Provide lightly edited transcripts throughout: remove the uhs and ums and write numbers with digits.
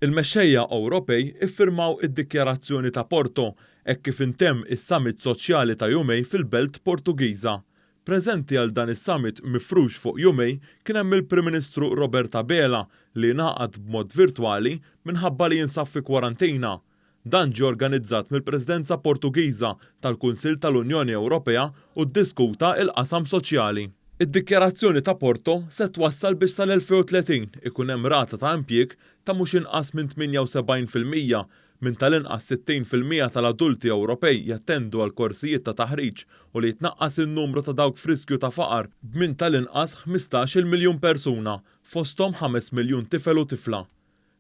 Il-mexxejja Ewropej iffirmaw id-Dikjarazzjoni ta' Porto hekk kif intemm is-summit soċjali ta' jumejn fil-belt Portugiża. Preżenti għal dan is-summit mifrux fuq jumejn kien hemm il-Prim Ministru Robert Abela li ngħaqad b'mod virtwali minħabba li jinsab fi kwarantina. Dan ġie organizzat mill-Presidenza Portugiża tal-Kunsill tal-Unjoni Ewropea u ddiskuta l-qasam soċjali. Id-Dikjarazzjoni ta' Porto se twassal biex sal-2030 ikun hemm rata ta' impjieg ta' mhux inqas minn 78%, minn tal-inqas 60% tal-adulti Ewropej jattendu għal korsijiet ta' taħriġ u li jitnaqqas in-numru ta' dawk f'riskju ta' faqar b'minn tal-inqas 15-il miljun persuna, fosthom 5 miljun tifel u tifla.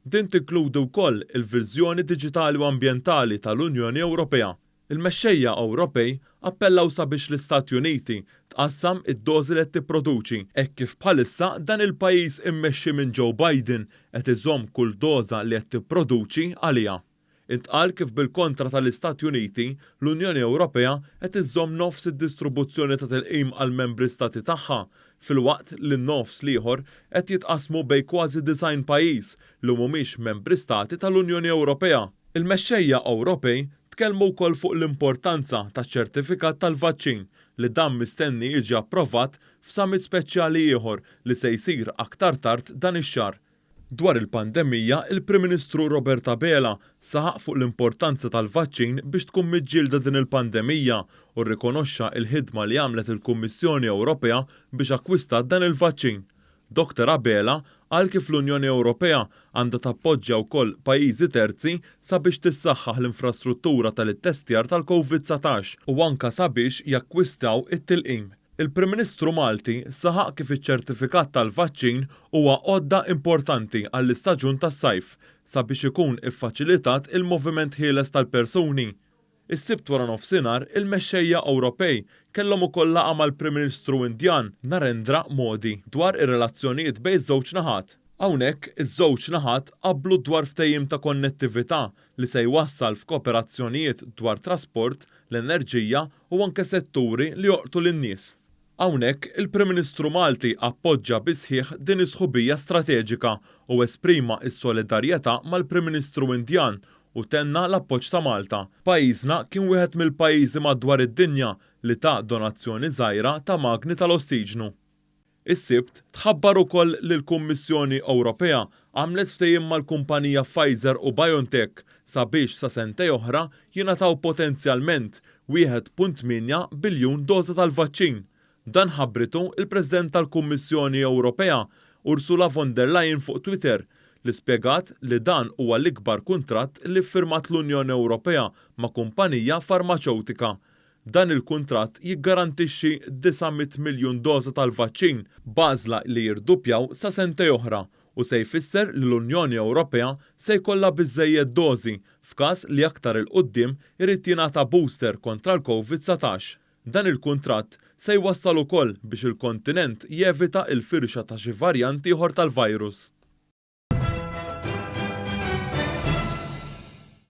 Din tinkludi wkoll il-viżjoni diġitali u ambjentali tal-Unjoni Ewropea. Il-mexxejja Ewropej appellaw sabiex l-Istati Uniti tqassam id-dożi li qed tipproduċi hekk kif bħalissa dan il-pajjiż immexxi minn Joe Biden qed iżomm kull doża li qed tipproduċi għaliha. Intqal kif bil-kontra tal-Istati Uniti, l-Unjoni Ewropea qed iżżomm nofs id-distribuzzjoni ta' tilqim għall-membri stati tagħha filwaqt li n-nofs l-ieħor qed jitqassmu bejn kważi 90 pajjiż li mhumiex membri stati tal-Unjoni Ewropea. Il-mexxejja Ewropej tkellmu wkoll fuq l-importanza taċ-ċertifikat tal-vaċċin li dan mistenni jiġi approvat f'summit speċjali ieħor li se jsir aktar tard dan ix-xahar. Dwar il-pandemija, il-Prim Ministru Robert Abela saħaq fuq l-importanza tal-vaċċin biex tkun miġġielda din il-pandemija u rrikonoxxa l-ħidma li għamlet il-Kummissjoni Ewropea biex akkwistat dan il-vaċċin. Dottor Abela qal kif l-Unjoni Ewropea għandha tappoġġja wkoll pajjiżi terzi sabiex tissaħħaħ l-infrastruttura tal-ittestjar tal-Covid 19 u anke sabiex jakkwistaw it-tilqim. Il-Prim Ministru Malti saħaq kif iċ-ċertifikat tal-vaċċin huwa għodda importanti għall-istaġun tas-sajf sabiex ikun iffaċilitat il-moviment ħieles tal-persuni. Is-Sibt waranofsinhar, il-mexxejja Ewropej kellhom ukoll laqgħa mal-Prim Ministru Indjan, Narendra Modi, dwar ir-relazzjonijiet bejn iż-żewġ naħat. Hawnhekk, iż-żewġ naħat qablu dwar ftehim ta' konnettività li se jwassal f'kooperazzjonijiet dwar trasport, l-enerġija u anke setturi li jolqtu lin-nies. Hawnhekk, il-Prim Ministru Malti appoġġa bis-sħiħ din is-sħubija strateġika u esprima s-solidarjetà mal-Prim Ministru Indjan u tenna l-appoġġ ta' Malta. Pajjiżna kien wieħed mill-pajjiżi madwar id-dinja li ta donazzjoni żgħira ta' magni tal-ossiġnu. Is-Sibt, tħabbar ukoll li l-Kummissjoni Ewropea għamlet ftehim mal-kumpanija Pfizer u BioNTech sabiex sa sentejn oħra jingħataw potenzjalment 1.8 biljun doża tal-vaċċin. Dan ħabbritu l-President tal-Kummissjoni Ewropea, Ursula von der Leyen fuq Twitter, li spjegat li dan huwa l-ikbar kuntratt li ffirmat l-Unjoni Ewropea ma' kumpanija farmaċewtika. Dan il-kuntratt jiggarantixxi 900 miljun doża tal-vaċċin b'għażla li jirduppjaw sa sentejn oħra u se jfisser li l-Unjoni Ewropea se jkollha biżżejjed dożi f'każ li aktar 'il quddiem irid jingħata booster kontra l-Covid 19. Dan il-kuntratt se jwassal ukoll biex il-kontinent jevita l-firxa ta' xi varjant ieħor tal-virus.